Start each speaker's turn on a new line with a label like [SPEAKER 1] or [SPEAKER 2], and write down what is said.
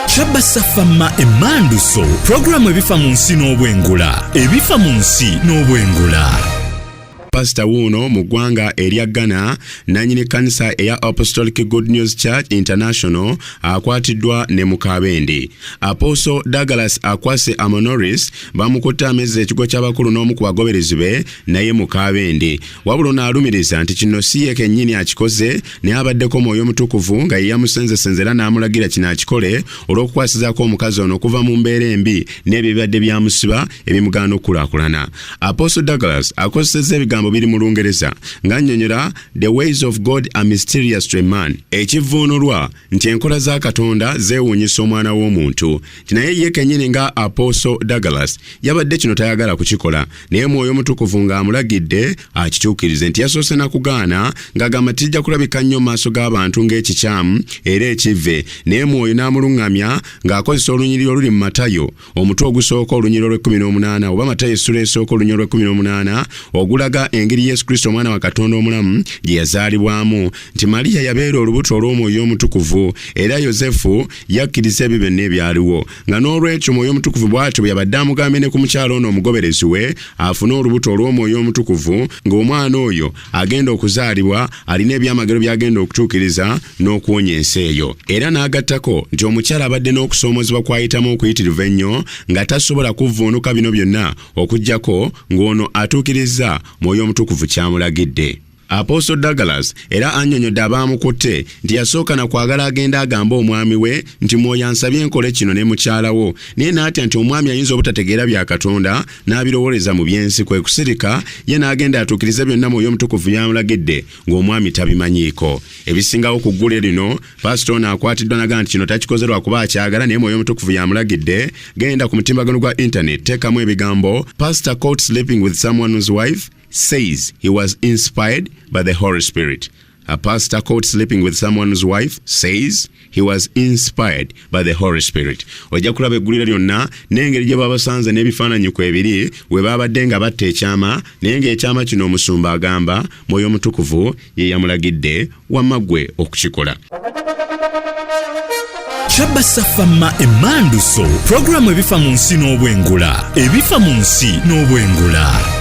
[SPEAKER 1] Kyabasafama Emanduso, pulogulaamu ebifa mu nsi n'obwengula, ebifa mu nsi n'obwengula.
[SPEAKER 2] Pasita wuuno mu ggwanga erya Ghana, nannyini kkanisa eya Apostolic Good News Church International, akwatiddwa ne mukaabende. Apostle Douglas Akwasi Amonoris bamukutte amezza ekigwo ky'abakulu n'omu ku bagoberezi be naye mukaabende. Wabula ono alumiriza nti kino si ye kennyini akikoze, naye abaddeko Mwoyo Mutukuvu nga ye yamusenzesenze era n'amulagira kino akikole olw'okukwasizaako omukazi ono okuva mu mbeera embi n'ebyo ebibadde byamusiba ebimugaana okukulaakulana. Apostle Douglas akozesezza ebigambo biri mu Lungereza ng'annyonnyola The ways of God are mysterious to a man, ekivvuunulwa nti enkola za Katonda zeewuunyisa omwana w'omuntu, nti naye ye kennyini nga Apostle Douglas yabadde kino tayagala kukikola, naye Mwoyo Mutukuvu ng'amulagidde akituukirize, nti yasoose na kugaana ng'agamba kijja kulabika nnyo mu maaso g'abantu ng'ekikyamu era ekivve, naye Mwoyo n'amuluŋŋamya ng'akozesa olunyiriri oluli mu Matayo omutwe ogusooka olunyiriri olw'ekkumi n'omunaana oba Matayo essula esooka olunyiriri olw'ekkumi n'omunaana ogulaga engeri Yesu Kristo omwana wa Katonda omulamu gye yazaalibwamu, nti Mariya yabeera olubuto olw'Omwoyo Omutukuvu era Yosefu yakkiriza ebyo byonna ebyaliwo, nga n'olwekyo Mwoyo Omutukuvu bw'atyo bwe yabadde amugambye ne ku mukyala ono omugoberezi we afune olubuto olw'Omwoyo Omutukuvu, ng'omwana oyo agenda okuzaalibwa alina ebyamagero by'agenda okutuukiriza n'okuwonya ensi eyo. Era n'agattako nti omukyala abadde n'okusoomoozebwa kw'ayitamu okuyitirivu ennyo nga tasobola kuvvuunuka bino byonna okuggyako ng'ono atuukirizza Mwoyo Omutukuvu ky'amulagidde. Apostle Douglas era annyonnyodde abaamukutte nti yasooka na kwagala agende agambe omwami we nti Mwoyo ansabye nkole kino ne mukyala wo, naye n'atya nti omwami ayinza obutategeera bya Katonda n'abirowooleza mu by'ensi, kwe kusirika ye n'agenda atuukirize byonna Mwoyo Omutukuvu by'amulagidde ng'omwami tabimanyiiko. Ebisingawo ku ggulire lino, Paasita ono akwatiddwa n'agamba nti kino takikoze lwa kuba akyagala naye Mwoyo Omutukuvu y'amulagidde. Genda ku mutimbagano gwa internet teekamu ebigambo Pastor caught sleeping with someone's wife says he was inspired by the Holy Spirit. A pastor caught sleeping with someone's wife says he was inspired by the Holy Spirit. Ojja kulaba eggulire lyonna n'engeri gye babasanze n'ebifaananyi kwebiri we babadde nga batta ekyama, naye ng'ekyama kino omusumba agamba Mwoyo Omutukuvu ye yamulagidde wamma ggwe okukikola.
[SPEAKER 1] Kyabasafama Emanduso, pulogulaamu ebifa mu nsi n'obwengula, ebifa mu nsi n'obwengula.